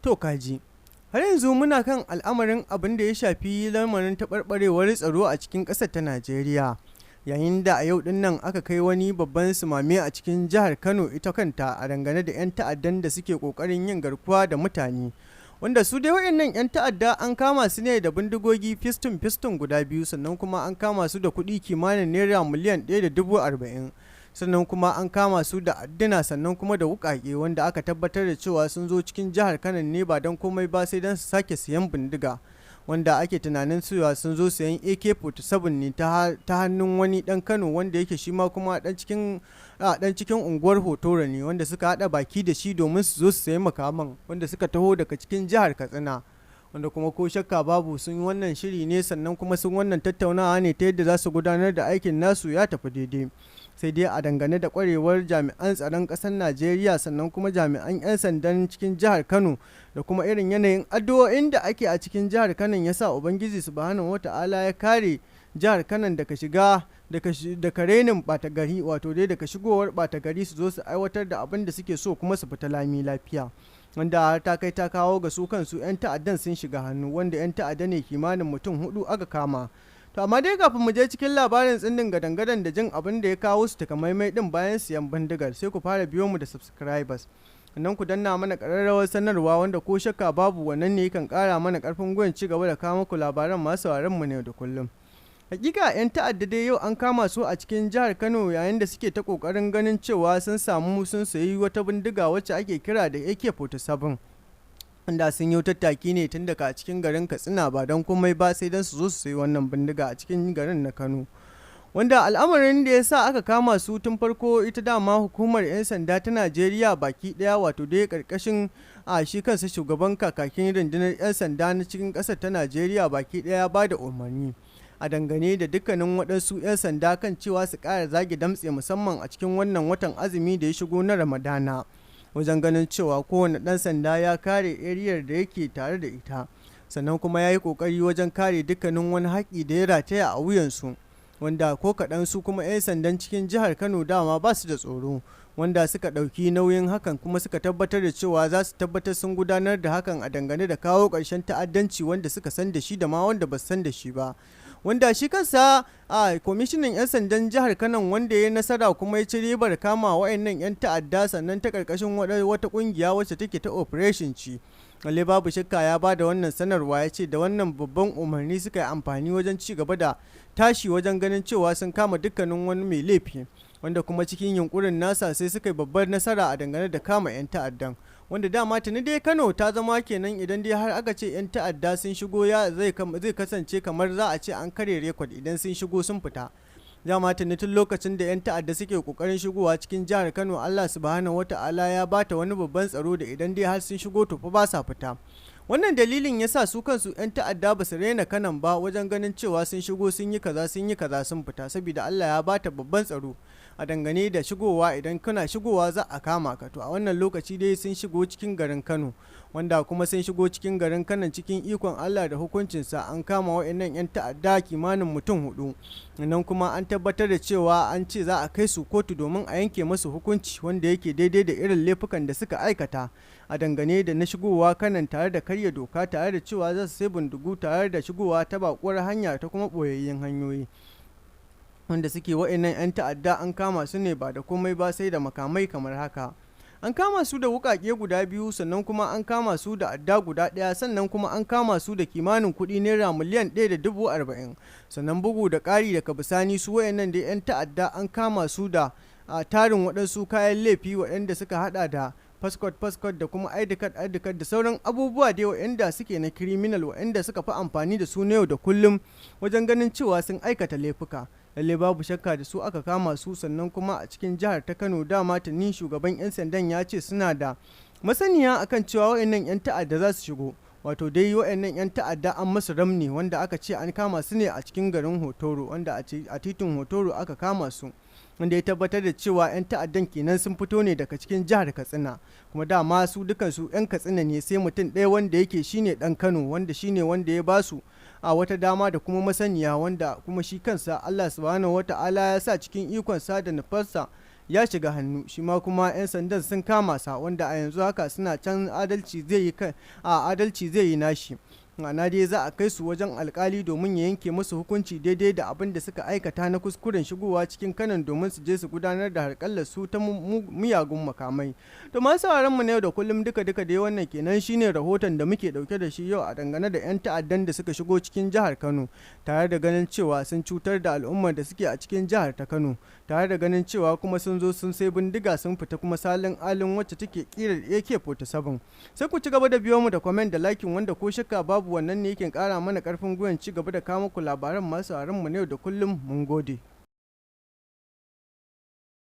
To kaji. Har yanzu muna kan al'amarin abin da ya shafi lamarin taɓarɓarewar tsaro a cikin ƙasar ta Najeriya. Yayin da a yau din nan aka kai wani babban sumame a cikin jihar Kano ita kanta a dangane da 'yan ta'addan da suke ƙoƙarin yin garkuwa da mutane. Wanda su dai waɗannan 'yan ta'adda an kama su ne da bindigogi fistin-fistin guda biyu, sannan kuma an kama su da kuɗi kimanin naira 1,040,000, sannan kuma an kama su da adduna, sannan kuma da wukake, wanda aka tabbatar da cewa sun zo cikin jihar Kano ne ba don komai ba sai don su sake siyan bindiga, wanda ake tunanin cewa sun zo siyan AK-47 ne ta hannun wani dan Kano wanda yake shi ma kuma dan cikin unguwar Hotoro ne, wanda suka hada baki da shi domin su zo su sayi makaman, wanda suka taho daga cikin jihar Katsina, wanda kuma ko shakka babu sun yi wannan shiri ne, sannan kuma sun wannan tattaunawa ne ta yadda za su gudanar da aikin nasu ya tafi daidai. Sai dai a dangane da kwarewar jami'an tsaron ƙasar Najeriya, sannan kuma jami'an 'yan sandan cikin jihar Kano, da kuma irin yanayin addu'o'in da ake a cikin jihar Kano, ya sa Ubangiji Subhanahu Wata'ala ya kare jihar Kano daga shiga daga renin ɓata gari, wato dai daga shigowar ɓata gari su zo su aiwatar da abin da suke so kuma su fita lami lafiya, wanda har ta kai ta kawo ga su kansu 'yan ta'addan sun shiga hannu, wanda 'yan ta'adda ne kimanin mutum hudu aka kama. To amma dai kafin mu je cikin labarin tsindin gadan-gadan da jin abin da ya kawo su takamaimai din bayan siyan bindigar, sai ku fara biyo mu da subscribers, sannan ku danna mana ƙararrawar sanarwa, wanda ko shakka babu wannan ne kan ƙara mana ƙarfin gwiwan ci gaba da kawo muku labaran masu sauraron mu ne da kullum. Hakika 'yan ta'adda dai yau an kama su a cikin jihar Kano yayin da suke ta kokarin ganin cewa sun samu sun sayi wata bindiga wacce ake kira da AK-47, wanda sun yi tattaki ne tun daga cikin garin Katsina ba don komai ba sai don su zo su sayi wannan bindiga a cikin garin na Kano. Wanda al'amarin da ya sa aka kama su tun farko, ita dama hukumar 'yan sanda ta Najeriya baki daya, wato dai karkashin a shi kansa shugaban kakakin rundunar 'yan sanda na cikin kasar ta Najeriya baki daya, ba da umarni a dangane da dukkanin waɗansu 'yan sanda kan cewa su ƙara zage damtse, musamman a cikin wannan watan azumi da ya shigo na Ramadana, wajen ganin cewa kowane ɗan sanda ya kare eriyar da yake tare da ita, sannan kuma ya yi ƙoƙari wajen kare dukkanin wani haƙƙi da ya rataya a wuyansu. Wanda ko kaɗan su kuma 'yan sandan cikin jihar Kano dama ba su da tsoro, wanda suka ɗauki nauyin hakan kuma suka tabbatar da cewa za su tabbatar sun gudanar da hakan a dangane da kawo ƙarshen ta'addanci, wanda suka san da shi da ma wanda ba su san da shi ba. Wanda shi kansa a kwamishinan 'yan sandan jihar Kano, wanda ya nasara kuma ya ci ribar kama wa'annan 'yan ta'adda, sannan ta karkashin wata kungiya wacce take ta operation ci, lalle babu shakka ya ba da wannan sanarwa, ya ce da wannan babban umarni suka yi amfani wajen ci gaba da tashi wajen ganin cewa sun kama dukkanin wani mai laifi, wanda kuma cikin yunkurin nasa sai suka yi babbar nasara a dangane da kama 'yan ta'addan, wanda dama tuni dai Kano ta zama kenan idan dai har aka ce 'yan ta'adda sun shigo, ya zai kasance kamar za a ce an karya record idan sun shigo sun fita. Dama tuni tun lokacin da 'yan ta'adda suke kokarin shigowa cikin jihar Kano, Allah Subhanahu Wata'ala ya bata wani babban tsaro da idan dai har sun shigo to fa ba sa fita. Wannan dalilin ya sa su kansu 'yan ta'adda ba su raina Kanon ba wajen ganin cewa sun shigo sun yi kaza, sun yi kaza, sun fita, saboda Allah ya bata babban tsaro a dangane da shigowa. Idan kana shigowa za a kama ka. To a wannan lokaci dai sun shigo cikin garin Kano, wanda kuma sun shigo cikin garin Kano, cikin ikon Allah da hukuncinsa an kama wa'annan 'yan ta'adda kimanin mutum hudu. Nan kuma an tabbatar da cewa an ce za a kai su kotu domin a yanke masu hukunci wanda yake daidai da irin laifukan da suka aikata a dangane da na shigowa Kanon tare da karya doka, tare da cewa za su sai bindigu, tare da shigowa ta bakuwar hanya ta kuma ɓoyayyen hanyoyi. Wanda suke wa'annan 'yan ta'adda an kama su ne ba da komai ba sai da makamai kamar haka: an kama su da wukake guda biyu, sannan kuma an kama su da adda guda ɗaya, sannan kuma an kama su da kimanin kuɗi naira 1,040,000. Sannan bugu da ƙari, daga bisani su wayannan da 'yan ta'adda an kama su da tarin waɗansu kayan laifi waɗanda suka hada da passport passport da kuma ID card ID card da sauran abubuwa dai waɗanda suke na criminal, waɗanda suka fi amfani da su na yau da kullum wajen ganin cewa sun aikata laifuka. Lalle babu shakka da su aka kama su. Sannan kuma a cikin jihar ta Kano dama tuni shugaban 'yan sandan ya ce suna da masaniya akan cewa waɗannan 'yan ta'adda za su shigo. Wato dai waɗannan 'yan ta'adda an masu ramni, wanda aka ce an kama su ne a cikin garin Hotoro, wanda a titin Hotoro aka kama su, wanda ya tabbatar da cewa 'yan ta'addan kenan sun fito ne daga cikin jihar Katsina. Kuma dama su dukansu 'yan Katsina ne, sai mutum ɗaya wanda yake shine ɗan Kano, wanda shine wanda ya basu a wata dama da kuma masaniya, wanda kuma shi kansa Allah Subhanahu Wata'ala ya sa cikin ikonsa da nufarsa ya Ya shiga hannu shi ma, kuma 'yan sandan sun kama sa, wanda a yanzu haka suna can. Adalci zai yi nashi, ma'ana dai za a kai su wajen alkali domin ya yanke musu hukunci daidai da abin da suka aikata na kuskuren shigowa cikin Kanon domin su je su gudanar da harkallar su ta miyagun makamai. To, masu sauraron mu na yau da kullum, duka duka dai wannan kenan shine rahoton da muke dauke da shi yau a dangane da 'yan ta'addan da suka shigo cikin jihar Kano, tare da ganin cewa sun cutar da al'ummar da suke a cikin jihar ta Kano, tare da ganin cewa kuma sun zo sun sai bindiga sun fita kuma salin alin, wacce take kirar AK-47. Sai ku ci gaba da biyo mu da comment da liking, wanda ko shakka babu wannan ne yake kara mana karfin gwiwan ci gaba da kawo muku labaran. Masu mu na yau da kullum, mun gode.